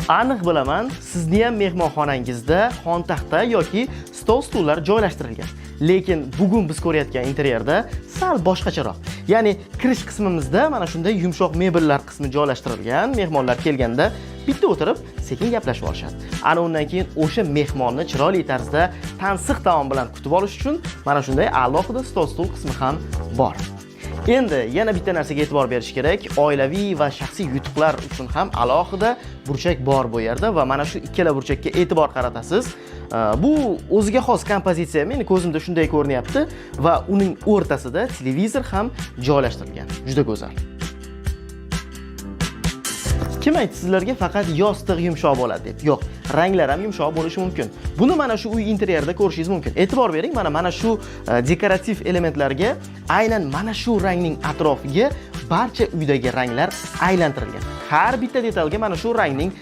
Aniq bilaman, sizni ham mehmonxonangizda xontaxta yoki stol stullar joylashtirilgan. Lekin bugun biz ko'rayotgan interyerda sal boshqacharoq. Ya'ni kirish qismimizda mana shunday yumshoq mebellar qismi joylashtirilgan. Mehmonlar kelganda bitta o'tirib, sekin gaplashib olishadi. Ana undan keyin o'sha mehmonni chiroyli tarzda tansiq taom bilan kutib olish uchun mana shunday alohida stol stul qismi ham bor. Endi yana bitta narsaga e'tibor berish kerak. Oilaviy va shaxsiy yutuqlar uchun ham alohida burchak bor bu yerda va mana shu ikkala burchakka e'tibor qaratasiz. Bu o'ziga xos kompozitsiya, meni ko'zimda shunday ko'rinyapti va uning o'rtasida televizor ham joylashtirilgan. Juda go'zal. Kim aytdi sizlarga faqat yostiq yumshoq bo'ladi deb? Yo'q, ranglar ham yumshoq bo'lishi mumkin. Buni mana shu uy interyerida ko'rishingiz mumkin. E'tibor bering, mana shu dekorativ elementlarga, aynan mana shu rangning atrofiga barcha uydagi ranglar aylantirilgan. Har bitta detalga mana shu rangning